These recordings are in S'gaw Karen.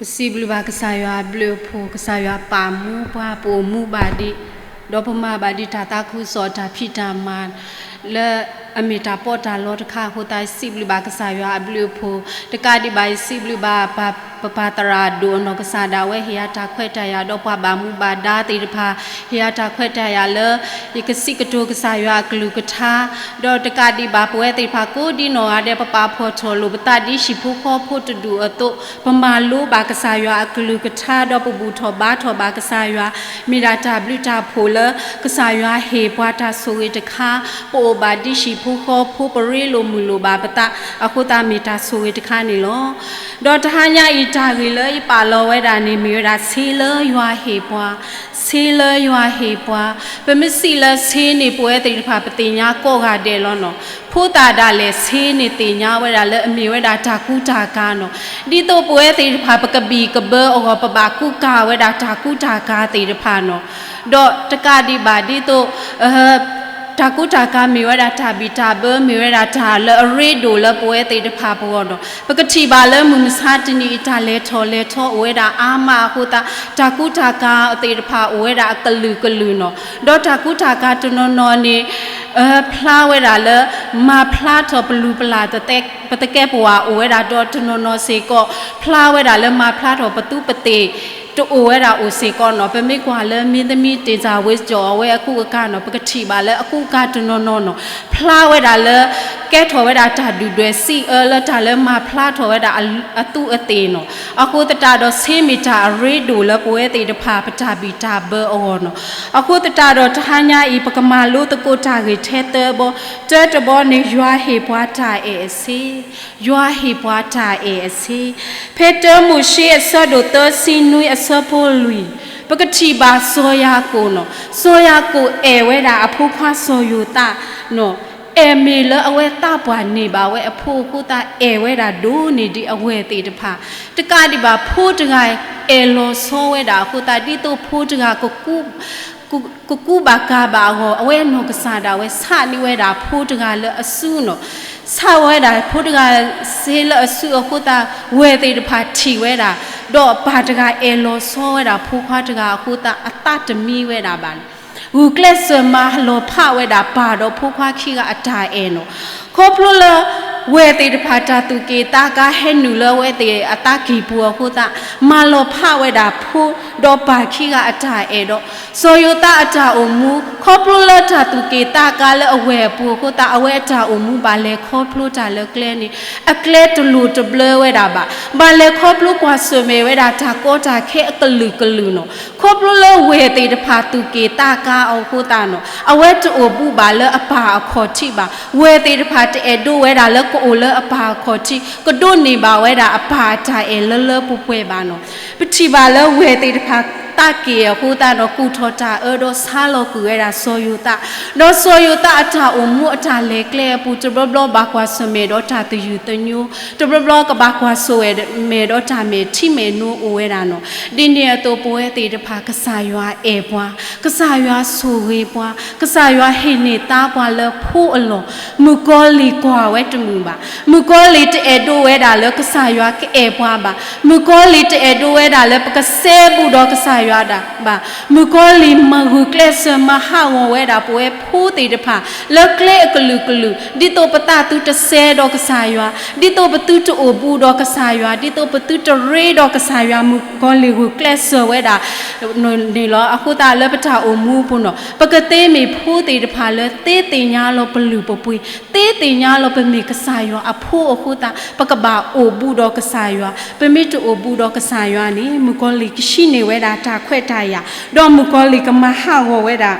ပစံးဘျုးဘၣ်ကစၢ်ယွၤအဘျုးအဖှိၣ်, ကစၢ်ယွၤပာ်မူပှၤ ပအိၣ်မူဘၣ်ဒံး, ဒီးပမၤဘၣ်ဒံးတၢ်သးခုကစီၣ် တၢ်ဖံးတၢ်မၤ လၢအမ့ၢ်တၢ်ပီးတၢ်လီတခါအဃိသတး ယစံးဘျုးဘၣ်ကစၢ်ယွၤအဘျုးအဖှိၣ်, တကးဒံးဘၣ် ယစံးဘျုးဘၣ်ပၢ် ပပၢ်သရၣ်ဒိၣ်အနီၢ်ကစၢ်ဒၣ်ဝဲ ဟ့ၣ်ယၤတၢ်ခွဲးတၢ်ယာ် ဒီးပှၤဘၣ်မူဘၣ်ဒါသ့ၣ်တဖၣ် ဟ့ၣ်ယၤတၢ်ခွဲးတၢ်ယာ်လၢ ယကစံးကတိၤကစၢ်ယွၤအကလုၢ်ကထါ, ဒီးတကးဒံးဘၣ် ပဝဲသ့ၣ်တဖၣ်ကိးဒံနီၢ်ဂၤဒဲး ပပာ်ဖှိၣ်ထီၣ်လိာ်ပသးဒ်ဟံၣ်ဖိဃီဖိတဒူၣ်အသိး, ပမၤလိဘၣ်ကစၢ်ယွၤအကလုၢ်ကထါ ဒီးပဘူၣ်ထီၣ်ဘါထီၣ်ဘၣ်ကစၢ်ယွၤ, မ့ၢ်ဒၣ်တၢ်ဘျုးတၢ်ဖှိၣ်လၢ ကစၢ်ယွၤဟ့ၣ်ပှၤတၢ်ဆိၣ်ဂ့ၤတခါ, ပအိၣ်ဘၣ်ဒ်ဟံၣ်ဖိဃီဖိ ပရ့လိာ်မုာ်လိာ်ဘၣ်ပသးအဃိသတး မ့ၢ်တၢ်ဆိၣ်ဂ့ၤတခါန့ၣ်လီၤ. ဒီးတဟါညါအံၤတၢ်ဂ့ၢ်လၢယပာ်လီၤဝဲဒၣ်န့ၣ် မ့ၢ်ဝဲဒၣ်ဆ့လၢယွၤဟ့ၣ်ပှၤ, ဆ့လၢယွၤဟ့ၣ်ပှၤ, ပမ့ၢ်စံးလၢဆ့န့ၣ် ပဝဲသ့ၣ်တဖၣ်ပသ့ၣ်ညါကိးဂၤဒဲးလီၤနီၤ. ဖိသၣ်ဒၣ်လဲာ်ဆ့န့ၣ်သ့ၣ်ညါဝဲဒၣ်လၢအမ့ၢ်ဝဲဒၣ်တၢ်ကူတၢ်ကၤနီၤ. ဒ်သိးပဝဲသ့ၣ်တဖၣ်ပကဘံၣ်ကဘၢအဂီၢ် ပဘၣ်ကူကၤဝဲဒၣ်တၢ်ကူတၢ်ကၤသ့ၣ်တဖၣ်နီၤ. ဒီးတကးဒံးဘၣ်ဒ်သိး တၢ်ကူတၢ်ကၤမ့ၢ်ဝဲဒၣ်တၢ်ဘံၣ်တၢ်ဘၢ မ့ၢ်ဝဲဒၣ်တၢ်လၢအရ့ဒိၣ်လၢပဝဲသ့ၣ်တဖၣ်ပဂီၢ်နီၤ. ပကထံၣ်ဘၣ်လၢမုၢ်မဆါတနံၤအံၤ တၢ်လဲၤထီၣ်လဲၤထီအိၣ်ဝဲဒၣ်အါမးအဃိသတး တၢ်ကူတၢ်ကၤသ့ၣ်တဖၣ်အိၣ်ဝဲဒၣ်အကလုာ်ကလုာ်နီၤ. ဒီးတၢ်ကူတၢ်ကၤတနီၤနီၤန့ၣ် ဖျါဝဲဒၣ်လၢ မၤဖျါထီၣ်ပလုၢ်ပလၢ် ပသကဲးပဝးအိၣ်ဝဲဒၣ် ဒီးတနီၤနီၤစ့ၢ်ကီး ဖျါဝဲဒၣ်လၢမၤဖျါထီၣ်ပသူပသ့ၣ် တအိၣ်ဝဲဒၣ်အိၣ်စ့ၢ်ကီးနီၤ. ပမ့ၢ်ကွၢ်လၢမင်းသမီး တေဇာဝင်းကျော် အဝဲအကူအကၤနီၤ ပကထံၣ်ဘၣ်လၢအကူအကၤတနီၤနီၤနီၤ ဖျါဝဲဒၣ်လၢ ကဲထီၣ်ဝဲဒၣ်တၢ်ဒုၣ်ဒွဲၣ်စံးအၢလၢတၢ်လၢမၤဖျါထီၣ်ဝဲဒၣ်အသူးအသ့ၣ်နီၤ. အဃိသတးဒီးဆ့မ့ၢ်တၢ်အရ့ဒိၣ်လၢပဝဲသ့ၣ်တဖၣ်ပတၢ်ဘံၣ်တၢ်ဘၢအဂီၢ်နီၤ. အဃိသတးဒီးတဟါညါအံၤ ပကမၤလိသကိးတၢ်ဂ့ၢ်ထဲသၢဘီ, တၢတဘီန့ၣ် ယွၤဟ့ၣ်ပှၤတၢ်အဲၣ်အဆ့ ယွၤဟ့ၣ်ပှၤတၢ်အဲၣ်အဆ့. ဖဲတၢမိၤၡ့အဆၢဒိၣ်သၢဆံနွံအဆၢဖိလွံၢ်, ပကထံၣ်ဘၣ်စီၤယၤကိာ်နီၤ. စီၤယၤကိာ်အဲၣ်ဝဲဒၣ်အဖိခွါစီၤယိၤသးနီၤ. အဲၣ်မ့ၢ်လၢအဝဲသးပှၢ်န့ၢ်ဘၣ်ဝဲအဖိအဃိသတး အဲၣ်ဝဲဒၣ်ဒိၣ်န့ၢ်ဒံးအဝဲၢ်သ့ၣ်တဖၣ်. တကးဒံးဘၣ် ဖိတဂၤအဲၣ်လီၤဆီဝဲဒၣ်အဃိသတး ဒ်သိးဖိတဂၤကကူ ကကူဘၣ်ကၤဘၣ်အဂီၢ် အဝဲအနီၢ်ကစၢ်ဒၣ်ဝဲ ဆးန့ၢ်ဝဲဒၣ်ဖိတဂၤလၢအစုနီၤ. ဆးဝဲဒၣ်ဖိတဂၤစ့လၢအစုအဃိသတး ဝဲၢ်သ့ၣ်တဖၣ်ထံၣ်ဝဲဒၣ်, ဒီးပၢ်တဂၤအဲၣ်လီၤဆီဝဲဒၣ်ဖိခွါတဂၤအဃိသတး အသးတမံဝဲဒၣ်ဘၣ်န့ၣ် ဂုာ်ကျဲးစၢးမၤလီၤဖးဝဲဒၣ်ပၢ်ဒီးဖိခွါခံဂၤအတၢ်အဲၣ်နီၤ. ခီဖျိလၢ ဝဲၢ်သ့ၣ်တဖၣ်တၢ်သူၣ်က့ၣ်သးကါဟဲနုာ်လၢအဝဲသ့ၣ်အသးကံၢ်ပူၤအဃိသတး မၤလီၤဖးဝဲဒၣ်ဖိဒီးပၢ်ခံဂၤအတၢ်အဲၣ်ဒီး စီၤယိၤသးအတၢ်အိၣ်မူ ခီဖျိလၢတၢ်သူၣ်က့ၣ်သးကါလၢအဝဲၢ်အပူၤအဃိသတး အဝဲအတၢ်အိၣ်မူဘၣ်လဲၤခီဖျိတၢ်လၢကျဲန့ၣ် အကျဲတလိၤတဘျၢဝဲဒၣ်ဘၣ်. ဘၣ်လဲၤခီဖျိကွၢ်ဆၢၣ်မဲာ်ဝဲဒၣ်တၢ်ကီတၢ်ခဲအကလုာ်ကလုာ်နီၤ. ခီဖျိလၢဝဲၢ်သ့ၣ်တဖၣ်သူၣ်က့ၣ်သးကါအဃိသတးနီၤ အဝဲတအိၣ်ဘူးဘၣ်လၢအပၢ်အခီၣ်ထံးဘၣ်. ဝဲၢ်သ့ၣ်တဖၣ်တအဲၣ်ဒိးဝဲဒၣ်လၢကအိၣ်လၢအပၢ်အခီၣ်ထံး ကဒိးန့ၢ်ဘၣ်ဝဲဒၣ်အပၢ်အတၢ်အဲၣ်လၢလၢပှဲၤပှဲၤဘၣ်နီၤ. ပထံၣ်ဘၣ်လၢဝဲၢ်သ့ၣ်တဖၣ်သးက့ၣ်အဃိသတးဒီး ကူၣ်ထီၣ်တၢ်အၢဒီးဆါလီၤကွံာ်ဝဲဒၣ်စီၤယိၤသး, ဒီးစီၤယိၤသးအတၢ်အိၣ်မူအတၢ်လဲၤကျဲအပူၤ တဘျီဘျီဘၣ်ကွၢ်ဆၢၣ်မဲာ်ဒီးတၢ်သယုၢ်သညိ, တဘျီဘျီကဘၣ်ကွၢ်ဆၢၣ်မဲာ်ဒီးတၢ်မဲာ်ထံမဲာ်နိအိၣ်ဝဲဒၣ်နီၤ. ဒ်န့ၣ်အသိးပဝဲသ့ၣ်တဖၣ် ကစၢ်ယွၤအဲၣ်ပှၤ, ကစၢ်ယွၤဆိၣ်ဂ့ၤပှၤ, ကစၢ်ယွၤဟ့ၣ်န့ၢ်သါပှၤလၢဖိအလီၢ်, မုၣ်ကီၤလံၢ်ကွၢ်ဝဲတမုာ်ဘၣ်. မုၣ်ကီၤလံၢ်တအဲၣ်ဒိးဝဲဒၣ်လၢကစၢ်ယွၤကအဲၣ်ပှၤဘၣ်. မုၣ်ကီၤလံၢ်တအဲၣ်ဒိးဝဲဒၣ်လၢပကစဲဘူးဒီးကစၢ်ယွၤဒၣ်ဘၣ်. မုၣ်ကီၤလံၢ်မၤဂုာ်ကျဲးစၢးမၤဟးဂီၤဝဲဒၣ်ပဝဲဖိသ့ၣ်တဖၣ် လၢကျဲအကလုာ်ကလုာ်, ဒ်သိးပသးသုတစဲဒီးကစၢ်ယွၤ, ဒ်သိးပသုတအိၣ်ဘူးဒီးကစၢ်ယွၤ, ဒ်သိးပသုတရ့ဒီးကစၢ်ယွၤ မုၣ်ကီၤလံၢ်ဂုာ်ကျဲးစၢးဝဲဒၣ်န့ၣ်လီၤ. အဃိသတးလၢပတၢ်အိၣ်မူအပူၤနီၤ ပကသ့မ့ၢ်ဖိသ့ၣ်တဖၣ်လၢသ့သ့ၣ်ညါလီၤပလုၢ်ပပှ့ၤ, သ့သ့ၣ်ညါလီၤပမ့ၢ်ကစၢ်ယွၤအဖိအဃိသတး ပကဘၣ်အိၣ်ဘူးဒီးကစၢ်ယွၤ. ပမ့ၢ်တအိၣ်ဘူးဒီးကစၢ်ယွၤန့ၣ် မုၣ်ကီၤလံၢ်ကဟံးန့ၢ်ဝဲဒၣ်တၢ်ခွဲးတၢ်ယာ်, ဒီးမုၣ်ကီၤလံၢ်ကမၤဟးဂီၤဝဲဒၣ်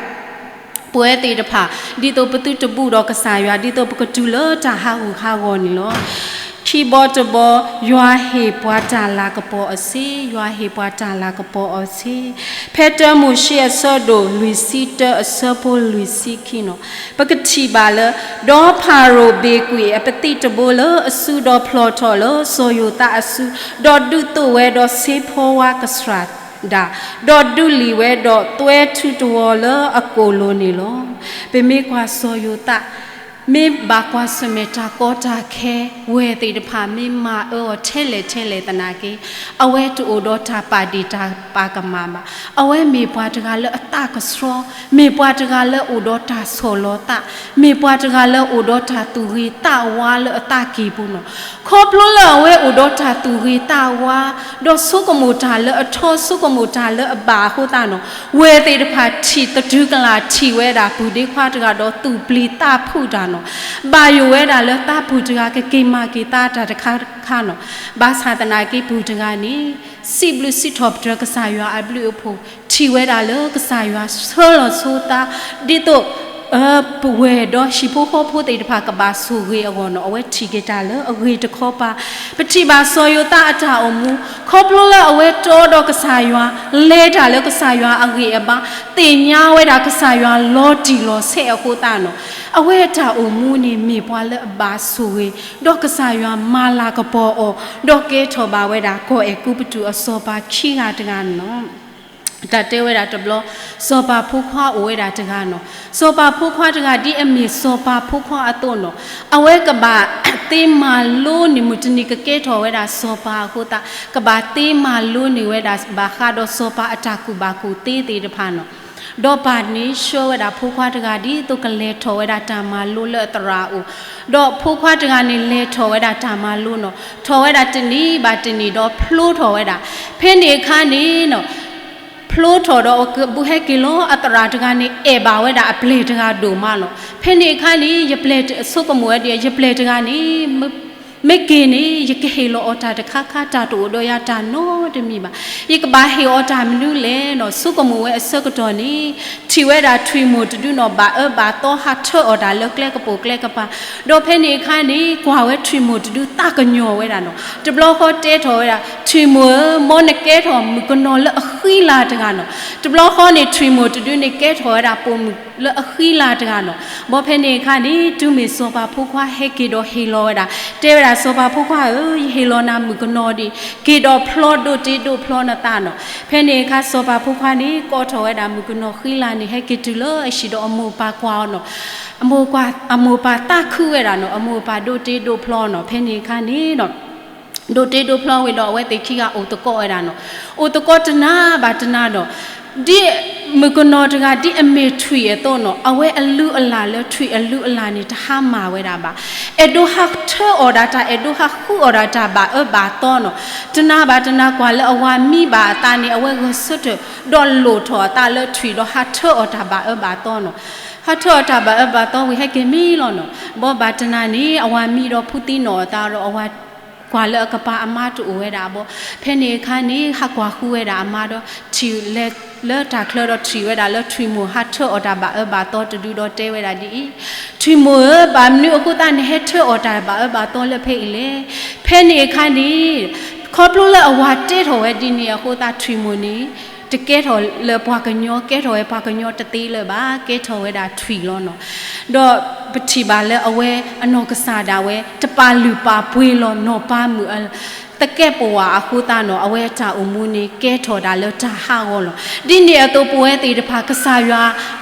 ပဝဲသ့ၣ်တဖၣ် ဒ်သိးပသုတဘူးဒီးကစၢ်ယွၤ, ဒ်သိးပကတုၤလၢတၢ်ဟးဂူာ်ဟးဂီၤန့ၣ်လီၤ. ခံဘီတဘီ, ယွၤဟ့ၣ်ပှၤတၢ်လၤကပီၤအဆ့, ယွၤဟ့ၣ်ပှၤတၢ်လၤကပီၤအဆ့. ဖဲတၢမိၤၡ့အဆၢဒိၣ်လွံၢ်ဆံတၢအဆၢဖိလွံၢ်ဆံခံနီၤ, ပကထံၣ်ဘၣ်လၢ ဒီးဖၤရိၤဘ့ၣ်ကွံာ်အပသံၣ်တဘိလၢအစုဒီးဖျီၣ်ထီၣ်လၢစီၤယိၤသးအစု, ဒီးဒုးသိးဝဲဒီးစ့ဖီဝါကစှၤဒၣ်, ဒီးဒုးလံာ်ဝဲဒီးသွဲထူတဝီၤလၢအကိာ်လိၤန့ၣ်လီၤ. ပမ့ၢ်ကွၢ်စီၤယိၤသး မ့ၢ်ဘၣ်ကွၢ်ဆၢၣ်မဲာ်တၢ်ကီတၢ်ခဲ, ဝဲၢ်သ့ၣ်တဖၣ်မ့ၢ်မၤအၢအီၤထဲလဲၣ်ထဲလဲၣ်သနာ်က့, အဝဲတအိၣ်ဒီးတၢ်ပာ်ဒ့ၣ်တၢ်ပာ်ကမၣ်ဘၣ်. အဝဲမ့ၢ်ပှၤတဂၤလၢအသးကဆှီ, မ့ၢ်ပှၤတဂၤလၢအိၣ်ဒီးတၢ်ဆီၣ်လီၤသး, မ့ၢ်ပှၤတဂၤလၢအိၣ်ဒီးတၢ်သူၣ်ဂ့ၤသးဝါလၢအသးကံၢ်ပူၤနီၤ. ခီဖျိလၢအဝဲအိၣ်ဒီးတၢ်သူၣ်ဂ့ၤသးဝါ, ဒီးဆိကမိၣ်တၢ်လၢအထီ, ဆိကမိၣ်တၢ်လၢအဘၣ်အဃိသတးနီၤ, ဝဲၢ်သ့ၣ်တဖၣ်ထံၣ်သတူၢ်ကလာ်ထံၣ်ဝဲဒၣ် ပုၢ်ဒ့ခွါတဂၤဒီး သူၣ်ပျံၤသးဖုးတၢ်နီၤ. ဘၣ်ယိၣ်ဝဲဒၣ်လၢသးပုၢ်တဂၤကက့ၤမၤက့ၤသးတၢ်တခါခါနီၤ. ဘၣ်ဆၣ်သနာ်က့ ပုၢ်တဂၤန့ၣ် စံးဘျုးစံးထီၣ်ပတြၢၤကစၢ်ယွၤအဘျုးအဖှိၣ်, ထံၣ်ဝဲဒၣ်လၢကစၢ်ယွၤဆှၢလီၤဆိသး, ဒ်သိး ပဝဲၢ်ဒီးဟံၣ်ဖိဃီဖိသ့ၣ်တဖၣ်ကဘၣ်ဆိၣ်ဂ့ၤအဂီၢ်နီၤ, အဝဲထံၣ်က့ၤတၢ်လၢအဂ့ၤတခီပၤ. ပထံၣ်ဘၣ်စီၤယိၤသးအတၢ်အိၣ်မူ, ခီဖျိလၢအဝဲတီဒီးကစၢ်ယွၤ, လဲၤတၢ်လၢကစၢ်ယွၤအဂံၢ်အဘါ, သ့ၣ်ညါဝဲဒၣ်ကစၢ်ယွၤလီၤတံၢ်လီၤဆဲးအဃိသတးနီၤ, အဝဲအတၢ်အိၣ်မူန့ၣ်မ့ၢ်ပှၤလၢအဘၣ်ဆိၣ်ဂ့ၤ, ဒီးကစၢ်ယွၤမၤလၤကပီၤအီၤ, ဒီးကဲထီၣ်ဘၣ်ဝဲဒၣ် ကီၢ်အဲၤကူပတူးအစီၤပၤခံဂၤတဂၤနီၤ. တၢ်တဲဝဲဒၣ်တဘျီ, စီၤပၤဖိခွါအိၣ်ဝဲဒၣ်တဂၤနီၤ. စီၤပၤဖိခွါတဂၤ ဒ်အမ့ၢ်စီၤပၤဖိခွါအသိးနီၤ, အဝဲကဘၣ်သ့မၤလိန့ၢ် မုၢ်တနံၤကကဲထီၣ်ဝဲဒၣ်စီၤပၤအဃိသတး, ကဘၣ်သ့မၤလိန့ၢ်ဝဲဒၣ် ဘၣ်ဃးဒီးစီၤပၤအတၢ်ကူၣ်ဘၣ်ကူၣ်သ့သ့ၣ်တဖၣ်နီၤ. ဒီးပၢ်န့ၣ်ဆှၢဝဲဒၣ်ဖိခွါတဂၤ ဒ်သိးကလဲၤထီၣ်ဝဲဒၣ်တၢ်မၤလိလၢအသရၣ်အအိၣ်, ဒီးဖိခွါတဂၤန့ၣ်လဲၤထီၣ်ဝဲဒၣ်တၢ်မၤလိနီၤ, ထီၣ်ဝဲဒၣ်တနံၤဘၣ်တနံၤဒီးဖျိထီၣ်ဝဲဒၣ်. ဖဲန့ၣ်အခါန့ၣ်နီၤ, ဖျိထီၣ်ဒီးအကဘူးဟဲက့ၤလီၤ, အသရၣ်တဂၤန့ၣ် အဲၣ်ဘၣ်ဝဲဒၣ်အပျဲၢ်တဂၤဒိၣ်မးနီၤ. ဖဲန့ၣ်အခါန့ၣ် ယပျဲၢ်တ, ဆိကမိၣ်ဝဲဒၣ် ယပျဲၢ်တဂၤန့ၣ် မ့ၢ်က့ၤန့ၣ် ယကဟ့ၣ်လီၤအီၤတၢ်တခါခါ, တၢ်တအိၣ်ဒီးယၤတၢ်နီတမံၤဘၣ်. ယကဘၣ်ဟ့ၣ်အီၤတၢ်မနုၤလဲၣ်နီၤ. ဆိကမိၣ်ဝဲအဆၢကတီၢ်န့ၣ် ထံၣ်ဝဲဒၣ်ထွံၣ်မိၢ်တဒုနီၤ ဘၣ်အၢဘၣ်သီဟးထၢအီၤတၢ်လၢကျဲကပိာ်ကျဲကပၤ, ဒီးဖဲန့ၣ်အခါန့ၣ် ကွၢ်ဝဲထွံၣ်မိၢ်တဒုသးကညီၤဝဲဒၣ်နီၤ. တဘျီဃီတဲထီၣ်ဝဲဒၣ် ထွံၣ်မိၢ်ဧၢ, မ်နကဲထီၣ်မုၣ်ကနီၤလၢအဃံလၤတဂၤနီၤ. တဘျီဃီန့ၣ် ထွံၣ်မိၢ်တဒုန့ၣ်ကဲထီၣ်ဝဲဒၣ်ပိာ်မုၣ်လၢအဃံလၤတဂၤနီၤ. ဘီဖဲန့ၣ်အခါန့ၣ် တုၤမ့ၢ်စီၤပၤဖိခွါဟဲက့ၤဒီးဟ့ၣ်လီၤဝဲဒၣ်, တဲဝဲဒၣ်စီၤပၤဖိခွါဧၢ, ယဟ့ၣ်လီၤနၤမုၣ်ကနီၤဒံး, က့ၤဒီးဖျီဒိးတ့ဒိးဖျီနသးနီၤ. ဖဲန့ၣ်အခါစီၤပၤဖိခွါန့ၣ် ကိးထီၣ်ဝဲဒၣ်မုၣ်ကနီၤဃံလၤန့ၣ် ဟဲက့ၤတုၤလၢအဟံၣ်ဒီးအမိၢ်ပၢ်ကွၢ်အီၤနီၤ. အမိၢ်ပၢ်သးခုဝဲဒၣ်နီၤ, အမိၢ်ပၢ်ဒိးတ့ဒိးဖျီနီၤ. ဖဲန့ၣ်အခါန့ၣ်ဒီး ဒိးတ့ဒိးဖျီဝံၤဒီး အဝဲသ့ၣ်ခံဂၤအိၣ်သကိးဝဲဒၣ်နီၤ. အိၣ်သကိးတနၤဘၣ်တနၤဒီး ဒ်မုၣ်ကနီၤတဂၤ ဒ်အမ့ၢ်ထွံၣ်အသိးနီၤ, အဝဲအလုၢ်အလၢ်လၢထွံၣ်အလုၢ်အလၢ်န့ၣ် တဟါမၢ်ဝဲဒၣ်ဘၣ်. အဲၣ်ဒိးဟးထၢအီၤဒၣ်တၢ်, အဲၣ်ဒိးဟးဃုအီၤဒၣ်တၢ်ဘၣ်အၢဘၣ်သီနီၤ. တနၤဘၣ်တနၤကွၢ်လၢအဝၤမံဘၣ်အသးန့ၣ် အဝဲဂဲၤဆၢထၢၣ် ဒီးလိၣ်ထီၣ်အသးလၢထွံၣ်ဒီးဟးထၢအီၤတၢ်ဘၣ်အၢဘၣ်သီနီၤ. ဟးထၢအီၤတၢ်ဘၣ်အၢဘၣ်သီဝံၤဟဲက့ၤမံလီၤနီၤ. ဘီဘၣ်တနၤန့ၣ် အဝၤမံဒီးဖုသံနီၣ်အသးဒီး အဝၤကွၢ်လၢအကပၤအမါတအိၣ်ဝဲဒၣ်ဘီ, ဖဲန့ၣ်အခါန့ၣ် ဟးကွၢ်ဃုဝဲဒၣ်အမါဒီး ထံၣ်လဲၤလၢတၢ်ချၢဒီးထံၣ်ဝဲဒၣ်လၢထွံၣ်မိၢ်ဟးထၢအီၤတၢ်ဘၣ်အၢဘၣ်သီတဒုဒီးတဲဝဲဒၣ်ဒ်အံၤ, ထွံၣ်မိၢ်ဧၢ, ဘၣ်မနုၤအဃိသတးနဟဲထၢအီၤတၢ်ဘၣ်အၢဘၣ်သီလၢဖဲအံၤလဲၣ်. ဖဲန့ၣ်အခါန့ၣ် ခီဖျိလၢအဝၤတဲထီၣ်ဝဲဒ်န့ၣ်အဃိသတး ထွံၣ်မိၢ်န့ၣ် တကဲထီၣ်လၢပှၤကညီ, ကဲထီၣ်ဝဲပှၤကညီတသ့လၢၤဘၣ်, ကဲထီၣ်ဝဲဒၣ်ထွံၣ်လီၤနီၤ. ဒီးပထံၣ်ဘၣ်လၢအဝဲအနီၢ်ကစၢ်ဒၣ်ဝဲ တပာ်လုၢ်ပာ်ပှ့ၤလီၤနီၢ်ပၤမုၣ်အသကဲးပဝးအဃိသတးနီၤ, အဝဲအတၢ်အိၣ်မူန့ၣ် ကဲထီၣ်ဒၣ်လၢတၢ်ဟးဂီၤလီၤ. ဒ်န့ၣ်အသိးပဝဲသ့ၣ်တဖၣ် ကစၢ်ယွၤ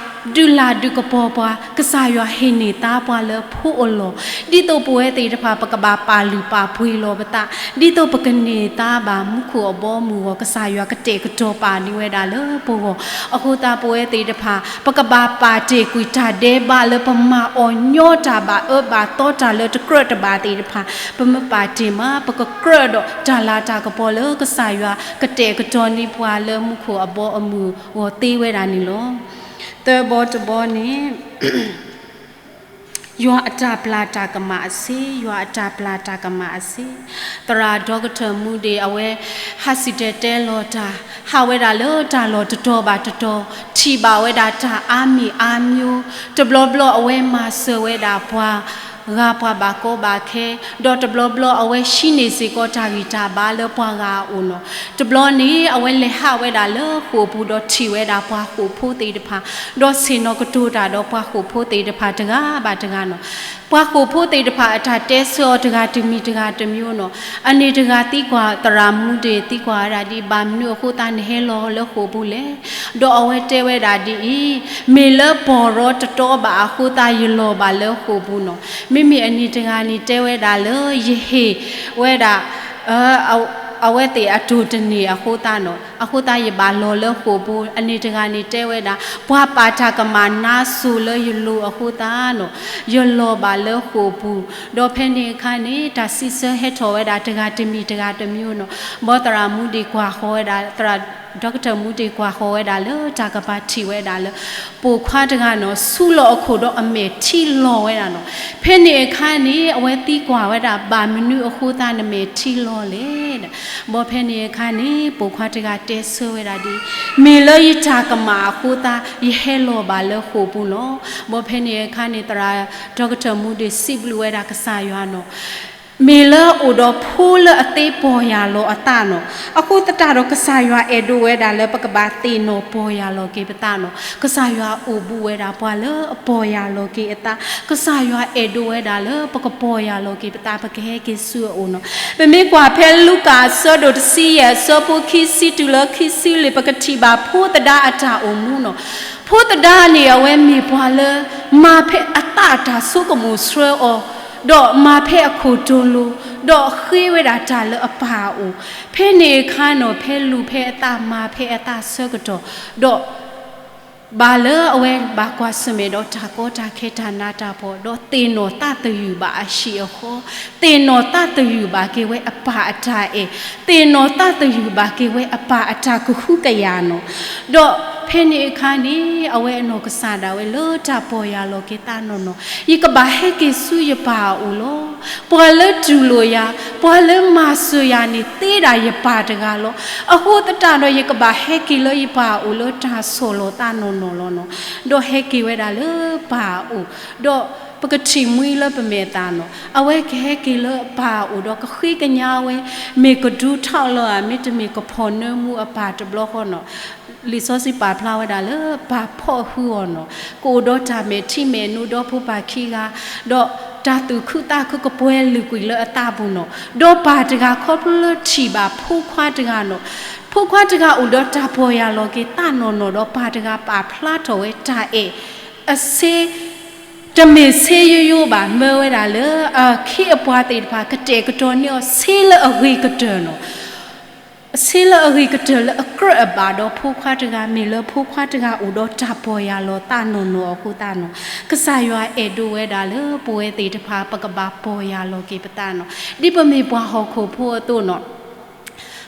ဒုးလၤဒုးကပီၤပှၤ, ကစၢ်ယွၤဟ့ၣ်န့ၢ်သါပှၤလၢဖိအလီၢ်, ဒ်သိးပဝဲသ့ၣ်တဖၣ် ပကဘၣ်ပာ်လုၢ်ပာ်ပှ့ၤလီၤပသး, ဒ်သိးပကန့ၢ်သါဘၣ်မူခိၣ်အဘီအမုၢ်အဂီၢ် ကစၢ်ယွၤကတဲာ်ကတီၤပာ်န့ၢ်ဝဲဒၣ်လၢပဂီၢ်. အဃိသတးပဝဲသ့ၣ်တဖၣ် ပကဘၣ်ပာ်တ့ၢ်ကွံာ်တၢ်ဒဲးဘးလၢပမၤအီၤညီတၢ်ဘၣ်အၢဘၣ်သီတၢ်လၢတကြၢးတဘၣ်သ့ၣ်တဖၣ်, ပမ့ၢ်ပာ်တ့ၢ်မး ပကကြၢးဒီးတၢ်လၤတၢ်ကပီၤလၢကစၢ်ယွၤ ကတဲာ်ကတီၤန့ၢ်ပှၤလၢမူခိၣ်အဘီအမုၢ်အဂီၢ်သ့ဝဲဒၣ်န့ၣ်လီၤ. သၢဘီတဘီန့ၣ် ယွၤအတၢ်ပျၢ်တၢ်ကမၣ်အစ့, ယွၤအတၢ်ပျၢ်တၢ်ကမၣ်အစ့. သရၣ်ဒီကထၢၣ်မူဒ့ၣ် အဝဲဟးစံၣ်တဲၤတဲလီၤတၢ်, ဟးဝဲဒၣ်လၢတၢ်လီၢ်တတီၤဘၣ်တတီၤ, ထံၣ်ဘၣ်ဝဲဒၣ်တၢ်အါမံၤအါမျိုး, တဘျီဘျီအဝဲမၤစၢၤဝဲဒၣ်ပှၤ ဂၤပှၤဘၣ်ကီဘၣ်ခဲ, ဒီးတဘျီဘျီအဝဲဟံးန့ၢ်စ့ၢ်ကီးတၢ်ဂံၢ်တၢ်ဘါလၢပှၤဂၤအအိၣ်နီၤ. တဘျီန့ၣ် အဝဲလဲၤဟးဝဲဒၣ်လၢဃိာ်ပူၤဒီးထံၣ်ဝဲဒၣ်ပှၤဃိာ်ဖိသ့ၣ်တဖၣ်, ဒီးဆ့ၣ်နီၤကတိၤတၢ်ဒီးပှၤဃိာ်ဖိသ့ၣ်တဖၣ်တဂၤဘၣ်တဂၤနီၤ. ပှၤဃိာ်ဖိသ့ၣ်တဖၣ်အတၢ်တဲဆၢအီၤတဂၤတမံၤတဂၤတမံၤနီၤ. အန့ၣ်တဂၤသံကွၢ်သရၣ်မူဒ့ၣ် သံကွၢ်ဝဲဒၣ်ဒ်အံၤ, ဘၣ်မနုၤအဃိသတးနဟဲလီၤလၢဃိာ်ပူၤလဲၣ်. ဒီးအဝဲတဲဝဲဒၣ်ဒ်အံၤ, မ့ၢ်လၢပီၢ်ရီတတီဘၣ်အဃိသတး ယလီၤဘၣ်လၢဃိာ်ပူၤနီၤ. မ့မ့ၢ်အန့ၣ်တဂၤန့ၣ်တဲဝဲဒၣ်လၢ ယဟ့ၣ်ဝဲဒၣ် အဝဲသ့ၣ်အတိၢ်တန့ၢ်အဃိသတးနီၤ, အဃိသတးယဘၣ်လီၤလၢဃိာ်ပူၤ. အန့ၣ်တဂၤန့ၣ်တဲဝဲဒၣ်, ပှၤပာ်တၢ်ကမၣ်နါစိၤလၢယလိၤအဃိသတးနီၤ, ယလီၤဘၣ်လၢဃိာ်ပူၤ. ဒီးဖဲန့ၣ်အခါန့ၣ် တၢ်စံးဆၢဟဲထီၣ်ဝဲဒၣ်တဂၤတမံၤတဂၤတမံၤနီၤ. ဘီသရၣ်မူဒ့ၣ်ကွၢ်ဃီၤဝဲဒၣ်, သရၣ် ဒီကထၢၣ်မူဒ့ၣ်ကွၢ်ဃီၤဝဲဒၣ်လၢတၢ်ကပၤထံၣ်ဝဲဒၣ်လၢ ပိာ်ခွါတဂၤနီၤ ဆူလီၤအခိၣ်ဒီးအမဲာ်ထံလီၤဝဲဒၣ်နီၤ. ဖဲန့ၣ်အခါန့ၣ် အဝဲသံကွၢ်ဝဲဒၣ် ဘၣ်မနုၤအဃိသတးနမဲာ်ထံလီၤလဲၣ်. ဘီဖဲန့ၣ်အခါန့ၣ် ပိာ်ခွါတဂၤတဲဆၢဝဲဒၣ်ဒ်အံၤ, မ့ၢ်လၢယတၢ်ကမၣ်အဃိသတး ယဟဲလီၤဘၣ်လၢဃိာ်ပူၤလီၤ. ဘီဖဲန့ၣ်အခါန့ၣ် သရၣ် ဒီကထၢၣ်မူဒ့ၣ်စံးဘျုးဝဲဒၣ်ကစၢ်ယွၤနီၤ မ့ၢ်လၢအအိၣ်ဒီးဖိလၢအသ့ပီၢ်ယၢ်လီၤအသးနီၤ. အဃိသတးဒီး ကစၢ်ယွၤအဲၣ်ဒိးဝဲဒၣ်လၢပကဘၣ်သ့ၣ်နီၣ်ပီၢ်ယၢ်လီၤက့ၤပသးနီၤ. ကစၢ်ယွၤအိၣ်ဘူးဝဲဒၣ်ပှၤလၢအပီၢ်ယၢ်လီၤက့ၤအသး, ကစၢ်ယွၤအဲၣ်ဒိးဝဲဒၣ်လၢပကပီၢ်ယၢ်လီၤက့ၤပသး ပကဟဲက့ၤဆူအအိၣ်နီၤ. ပမ့ၢ်ကွၢ်ဖဲလူၤကၣ်အဆၢဒိၣ်တဆံယဲၢ် အဆၢဖိခံဆံတုၤလၢခံဆံလွံၢ် ပကထံၣ်ဘၣ်ဖိသဒါအတၢ်အိၣ်မူနီၤ. ဖိသဒါန့ၣ် အဝဲမ့ၢ်ပှၤလၢ မၤဖဲအသးအတၢ်ဆိကမိၣ်ဆှၢအီၤ, ဒီးမၤဖဲအခိၣ်တီလိၤ, ဒီးဃ့ဝဲဒၣ်တၢ်လၢအပၢ်အအိၣ်. ဖဲန့ၣ်အခါနီၤ ဖဲလူၤဖဲအသးမၤဖဲအသးဆၢကတီၢ်, ဒီး ဘၣ်လၢအဝဲဘၣ်ကွၢ်ဆၢၣ်မဲာ်ဒီးတၢ်ကီတၢ်ခဲတၢ်နးတၢ်ဖှီၣ် ဒီးသ့ၣ်နီၣ်သးသယုၢ်ဘၣ်အဟံၣ်အဃီ, သ့ၣ်နီၣ်သးသယုၢ်ဘၣ်က့ၤဝဲအပၢ်အတၢ်အဲၣ်, သ့ၣ်နီၣ်သးသယုၢ်ဘၣ်က့ၤဝဲအပၢ်အတၢ်ကဟုကယာ်နီၤ. ဒီးဖဲန့ၣ်အခါန့ၣ် အဝဲအနီၢ်ကစၢ်ဒၣ်ဝဲလၢတၢ်ပီၢ်ယၢ်လီၤက့ၤသးနီၢ်နီၢ်, ယကဘၣ်ဟဲက့ၤဆူယပၢ်အအိၣ်လီၤ. ပှၤလၢတူၢ်လိာ်ယၤ, ပှၤလၢမၤစၢၤယၤန့ၣ် သ့ဒၣ်ယပၢ်တဂၤလီၤ. အဃိသတးဒီး ယကဘၣ်ဟဲက့ၤလၢယပၢ်အအိၣ်လၢတၢ်ဆီၣ်လီၤသးနီၢ်နီၢ်လီၤနီၤ. ဒီးဟဲက့ၤဝဲဒၣ်လၢပၢ်အအိၣ်, ဒီးပကထံၣ်မှံလၢပမဲာ်သးနီၤ, အဝဲကဟဲက့ၤလၢပၢ်အအိၣ်ဒီးကဃ့ကညးဝဲ, မ့ၢ်ကဒူထီၣ်လၢဧါ, မ့တမ့ၢ်ကဖီၣ်နၢမူအပၢ်တဘျီဃီနီၤ. လံာ်စီဆှံပာ်ဖျါဝဲဒၣ်လၢပၢ်ဖီၣ်ဟုအီၤနီၤ, ကအိၣ်ဒီးတၢ်မဲာ်ထံမဲာ်နိဒီဖိပၢ်ခံဂၤ, ဒီးတၢ်သူၣ်ခုသးခုကပှဲၤလုာ်ကွံာ်လၢအသးပူၤနီၤ. ဒီးပၢ်တဂၤခီဖျိလၢထံၣ်ဘၣ်ဖိခွါတဂၤနီၤ, ဖိခွါတဂၤအိၣ်ဒီးတၢ်ပီၢ်ယၢ်လီၤက့ၤသးနီၢ်နီၢ်ဒီး ပၢ်တဂၤပာ်ဖျါထီၣ်ဝဲတၢ်အဲၣ်အဆ့ တမ့ၢ်ဆ့ယိယိဘၣ်, မၢဝဲဒၣ်လၢအခ့အပှၤသ့ၣ်တဖၣ် ကတဲာ်ကတီၤန့ၢ်အီၤဆ့လၢအဂ့ၤကတၢၢ်နီၤ. ဆ့လၢအဂ့ၤကတၢၢ်လၢအကြၢးအဘၣ်ဒီးဖိခွါတဂၤ, မ့ၢ်လၢဖိခွါတဂၤအိၣ်ဒီးတၢ်ပီၢ်ယၢ်လီၤသးနီၢ်နီၢ်အဃိသတးနီၤ. ကစၢ်ယွၤအဲၣ်ဒိးဝဲဒၣ်လၢပဝဲသ့ၣ်တဖၣ် ပကဘၣ်ပီၢ်ယၢ်လီၤက့ၤပသးနီၤ. ဒ်ပမ့ၢ်ပှၤဟီၣ်ခိၣ်ဖိအသိးနီၤ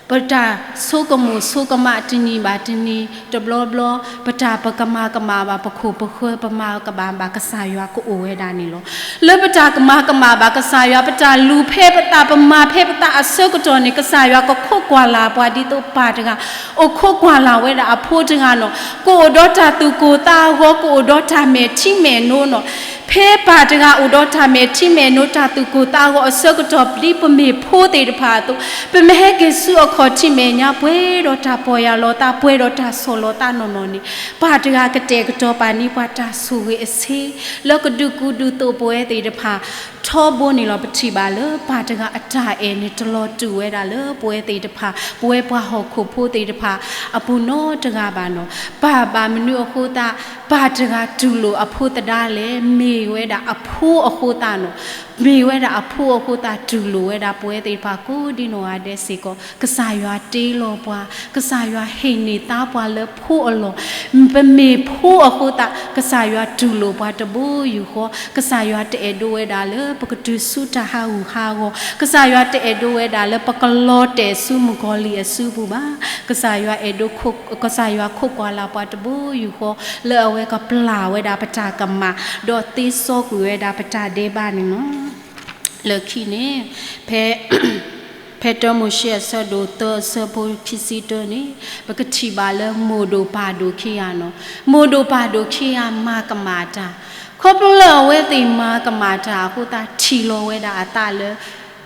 ပတၢ်ဆိကမိၣ်ဆိကမးတနံၤဘၣ်တနံၤ တဘျီဘျီ ပတၢ်ပကမၤကမၣ်ဘၣ်ပခိၣ်ပဃၢၤ ပမၤကမၣ်ဘၣ်ကစၢ်ယွၤကအိၣ်ဝဲဒၣ်န့ၣ်လီၤ. လၢပတၢ်ကမၤကမၣ်ဘၣ်ကစၢ်ယွၤ ပတၢ်လူၤဖဲပသး ပမၤဖဲပသးအဆၢကတီၢ်န့ၣ် ကစၢ်ယွၤကခိးကွၢ်လၢ်ပှၤဒ်သိးပၢ်တဂၤ အိၣ်ခိးကွၢ်လၢ်ဝဲဒၣ်အဖိတဂၤနီၤ. ကအိၣ်ဒီးတၢ်သူၣ်ကိၢ်သးဂီၤ ကအိၣ်ဒီးတၢ်မဲာ်ထံမဲာ်နိနီၤ. ဖဲပၢ်တဂၤအိၣ်ဒီးတၢ်မဲာ်ထံမဲာ်နိ တၢ်သူၣ်ကိၢ်သးဂီၤအဆၢကတီၢ် ဒ်ပမ့ၢ်ဖိသ့ၣ်တဖၣ်အသိး ပမ့ၢ်ဟဲက့ၤဆူအခီၣ်ထံးမဲာ်ညါ ပှဲၤဒီးတၢ်ပီၢ်ယၢ်လီၤသး ပှဲၤဒီးတၢ်ဆီၣ်လီၤသးနီၢ်နီၢ်န့ၣ် ပၢ်တဂၤကတဲာ်ကတီၤပာ်န့ၢ်ပှၤတၢ်ဆိၣ်ဂ့ၤအဆ့ လၢကဒုးကူဒုးသိးပဝဲသ့ၣ်တဖၣ် ထီဘိန့ၣ်လီၤ. ပထံၣ်ဘၣ်လၢပၢ်တဂၤအတၢ်အဲၣ်န့ၣ် တလီၤတူာ်ဝဲဒၣ်လၢပဝဲသ့ၣ်တဖၣ် ပဝဲပှၤဟီၣ်ခိၣ်ဖိသ့ၣ်တဖၣ်အပူၤနီတဂၤဘၣ်နီၤ. ပၢ်ဘၣ်မနုၤအဃိသတး ပၢ်တဂၤတူၢ်လိာ်အဖိသဒါလဲၣ်, မ့ၢ်ဝဲဒၣ်အဖိအဃိသတးနီၤ. မ့ၢ်ဝဲဒၣ်အဖိအဃိသတး တူၢ်လိာ်ဝဲဒၣ်ပဝဲသ့ၣ်တဖၣ်ကိးဒ်နီၢ်ဂၤဒဲးစ့ၢ်ကီး ကစၢ်ယွၤတ့လီၤပှၤ, ကစၢ်ယွၤဟ့ၣ်န့ၢ်သါပှၤလၢဖိအလီၢ်. ပမ့ၢ်ဖိအဃိသတး ကစၢ်ယွၤတူၢ်လိာ်ပှၤတဘိယူၢ်ဃီ, ကစၢ်ယွၤတအဲၣ်ဒိးဝဲဒၣ်လၢပကတုၤဆူတၢ်ဟးဂူာ်ဟးဂီၤ, ကစၢ်ယွၤတအဲၣ်ဒိးဝဲဒၣ်လၢပကလီၤတဲာ်ဆူမုၣ်ကီၤလံၢ်အစုပူၤဘၣ်. ကစၢ်ယွၤအဲၣ်ဒိး ကစၢ်ယွၤခိးကွၢ်လၢ်ပှၤတဘိယူၢ်ဃီ လၢအဝဲကပျၢ်ဝဲဒၣ်ပတၢ်ကမၣ် ဒီးသ့စီကွံာ်ဝဲဒၣ်ပတၢ်ဒဲးဘးန့ၣ်လီၤ. လၢခံန့ၣ် ဖဲ ဖဲတၢမိၤၡ့အဆၢဒိၣ်သၢအဆၢဖိခံဆံတၢန့ၣ် ပကထံၣ်ဘၣ်လၢမိၢ်ဒိၣ်ပၢ်ဒိၣ်ခံဂၤနီၤ. မိၢ်ဒိၣ်ပၢ်ဒိၣ်ခံဂၤမၤကမၣ်တၢ်, ခီဖျိလၢအဝဲသ့ၣ်မၤကမၣ်တၢ်အဃိသတး ထံၣ်လီၤဝဲဒၣ်အသးလၢ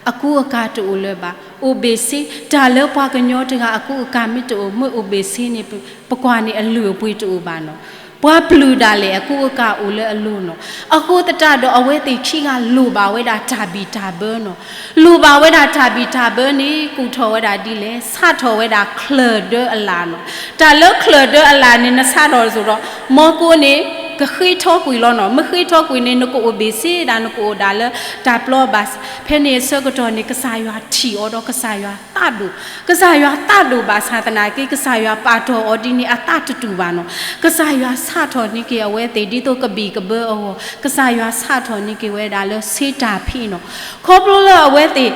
အကူအကၤတအိၣ်လၢၤဘၣ်. အိၣ်ဘ့ၣ်ဆ့, တၢ်လၢပှၤကညီတဂၤအကူအကၤမ့ၢ်တအိၣ် မ့ၢ်အိၣ်ဘ့ၣ်ဆ့န့ၣ် ပကွၢ်န့ၣ်အလုၢ်အပှ့ၤတအိၣ်ဘၣ်နီၤ. ပှၤပျုၢ်ဒၣ်လဲာ်အကူအကၤအိၣ်လၢအလိၤနီၤ. အဃိသတးဒီးအဝဲသ့ၣ်ခံဂၤလိၣ်ဘၣ်ဝဲဒၣ်တၢ်ဘံၣ်တၢ်ဘၢနီၤ. လိၣ်ဘၣ်ဝဲဒၣ်တၢ်ဘံၣ်တၢ်ဘၢန့ၣ် ကူၣ်ထီၣ်ဝဲဒၣ်ဒ်လဲၣ်, စးထီၣ်ဝဲဒၣ်ချၢၣ်ဒၢအလၣ်နီၤ. တၢ်လၢချၢၣ်ဒၢအလၣ်န့ၣ် နစးထီၣ်စိၤဒီး မီကိန့ၣ် ကဃ့ထီကွံာ်လီၤနီၤ. မ့ၢ်ဃ့ထီကွံာ်န့ၣ် နကအိၣ်ဘ့ၣ်ဆ့ဒၣ် နကအိၣ်ဒၣ်လၢတၢ်ပျီဘၣ်. ဖဲန့ၣ်အဆၢကတီၢ်န့ၣ် ကစၢ်ယွၤထံၣ်အီၤဒီးကစၢ်ယွၤသးဒိၣ်, ကစၢ်ယွၤသးဒိၣ်ဘၣ်ဆၣ်သနာ်က့ ကစၢ်ယွၤပာ်တီၢ်အီၤဒ်န့ၣ် အသးတတူာ်ဘၣ်နီၤ. ကစၢ်ယွၤစးထီၣ်န့ၢ်က့ၤအဝဲသ့ၣ် ဒ်သိးကဘံၣ်ကဘၢအဂီၢ်, ကစၢ်ယွၤစးထီၣ်န့ၢ်က့ၤဝဲဒၣ်လၢဆ့တၢ်ဖံးနီၤ. ခီဖျိလၢအဝဲသ့ၣ်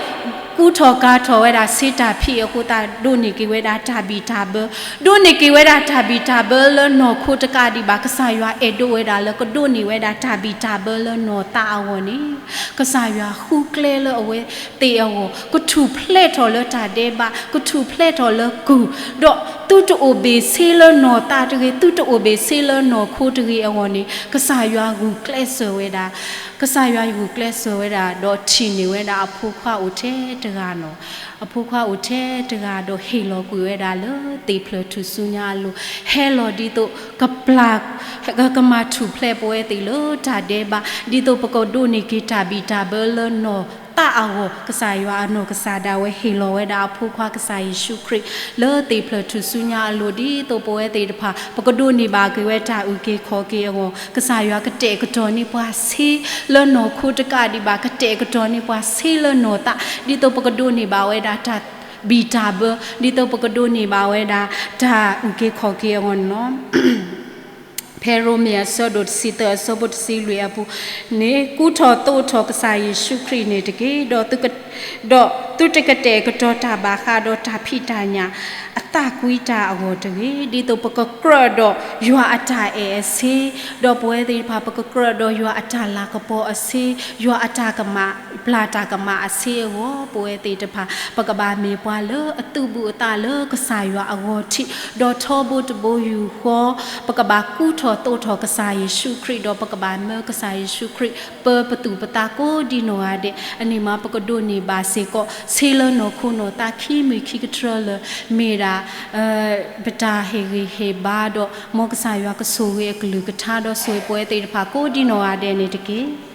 ကူထီၣ်ကၤထီၣ်ဝဲဒၣ်ဆ့တၢ်ဖံးအဃိသတး ဒိးန့ၢ်က့ၤဝဲဒၣ်တၢ်ဘံၣ်တၢ်ဘၢ, ဒိးန့ၢ်က့ၤဝဲဒၣ်တၢ်ဘံၣ်တၢ်ဘၢလၢနီၢ်ခိတကးဒံးဘၣ်. ကစၢ်ယွၤအဲၣ်ဒိးဝဲဒၣ်လၢကဒိးန့ၢ်ဝဲဒၣ်တၢ်ဘံၣ်တၢ်ဘၢလၢနီၢ်သးအဂီၢ်န့ၣ် ကစၢ်ယွၤဃုကျဲလၢအဝဲသ့ၣ်အဂီၢ်, ကထူၣ်ဖျဲးထီၣ်လၢတၢ်ဒဲးဘး, ကထူၣ်ဖျဲးထီၣ်လၢကုၢ်, ဒီးသုတအိၣ်ဘ့ၣ်ဆ့လၢနီၢ်သးတဂ့ၤ, သုတအိၣ်ဘ့ၣ်ဆ့လၢနီၢ်ခိတဂ့ၤအဂီၢ်န့ၣ် ကစၢ်ယွၤဂုာ်ကျဲးစၢးဝဲဒၣ် ကစၢ်ယွၤဂုာ်ကျဲးစၢးဝဲဒၣ် ဒီးထံၣ်န့ၢ်ဝဲဒၣ်အဖိခွါအိၣ်ထဲတဂၤနီၤ. အဖိခွါအိၣ်ထဲတဂၤဒီးဟ့ၣ်လီၤကွံာ်ဝဲဒၣ်လၢသ့ၣ်ဖျၢၣ်ထူၣ်စုညါအလိၤ, ဟဲလီၤဒ်သိး ကပျၢ် ကမၤထူၣ်ဖျဲးပဝဲသ့ၣ်လၢတၢ်ဒဲးဘး, ဒ်သိးပကဒိးန့ၢ်က့ၤတၢ်ဘံၣ်တၢ်ဘၢလၢနီၢ်သးအဂီၢ်, ကစၢ်ယွၤအနီၢ်ကစၢ်ဒၣ်ဝဲဟ့ၣ်လီၤဝဲဒၣ်အဖိခွါကစၢ်ယ့ၣ်ၡူးခရံာ် လၢသ့ၣ်ဖျၢၣ်ထူၣ်စုညါအလိၤ ဒ်သိးပဝဲသ့ၣ်တဖၣ် ပကဒိးန့ၢ်ဘၣ်က့ၤဝဲတၢ်အုၣ်က့ၤခီၣ်က့ၤအဂီၢ်, ကစၢ်ယွၤကတဲာ်ကတီၤန့ၢ်ပှၤဆ့လၢနီၢ်ခိတကးဒံးဘၣ်, ကတဲာ်ကတီၤန့ၢ်ပှၤဆ့လၢနီၢ်သး, ဒ်သိးပကဒိးန့ၢ်ဘၣ်ဝဲဒၣ်တၢ်ဘံၣ်တၢ်ဘၢ, ဒ်သိးပကဒိးန့ၢ်ဘၣ်ဝဲဒၣ်တၢ်အုၣ်က့ၤခီၣ်က့ၤအဂီၢ်န့ၣ်လီၤ. ဖဲရိမ့ၤအဆၢဒိၣ်တဆံသၢအဆၢဖိတဆံလွံၢ်အပူၤန့ၣ်, ကူထီၣ်သိးထီၣ်ကစၢ်ယ့ၣ်ၡူးခရံာ်န့ၣ်တက့ၢ်. ဒီးသုတကတဲာ်ကတီၤတၢ်ဘၣ်ဃးဒီးတၢ်ဖံးတၢ်ညၣ် အသးကွံတၢ်အဂီၢ်တဂ့ၤ, ဒ်သိးပကကြၢးဒီးယွၤအတၢ်အဲၣ်အဆ့, ဒီးပဝဲသ့ၣ်တဖၣ် ပကကြၢးဒီးယွၤအတၢ်လၤကပီၤအဆ့, ယွၤအတၢ်ကမၣ်ပျၢ်တၢ်ကမၣ်အဆ့အဂီၢ်, ပဝဲသ့ၣ်တဖၣ် ပကဘၣ်မ့ၢ်ပှၤလၢအသူၣ်ဘူးအသးလၢကစၢ်ယွၤအဂီၢ်ထံး, ဒီးထီဘိတဘိယူၢ်ဃီ ပကဘၣ်ကူထီၣ်သိးထီၣ်ကစၢ်ယ့ၣ်ၡူးခရံာ် ဒီးပကဘၣ်မၢကစၢ်ယ့ၣ်ၡူးခရံာ် ပၢပသူၣ်ပသးကိးဒံနီၢ်ဂၤဒဲး, အန့ၣ်မး ပကဒိးန့ၢ်ဘၣ်စ့ၢ်ကီး ဆ့လၢနီၢ်ခိနီၢ်သးခံမံၤခံကတြၢလၢ မ့ၢ်ဒၣ် ပတၢ်ဟ့ၣ်ဂံၢ်ဟ့ၣ်ဘါဒီး မ်ကစၢ်ယွၤကဆိၣ်ဂ့ၤအကလုၢ်ကထါဒီးဆိၣ်ဂ့ၤပဝဲသ့ၣ်တဖၣ်ကိးဒံနီၢ်ဂၤဒဲးန့ၣ်တက့ၢ်.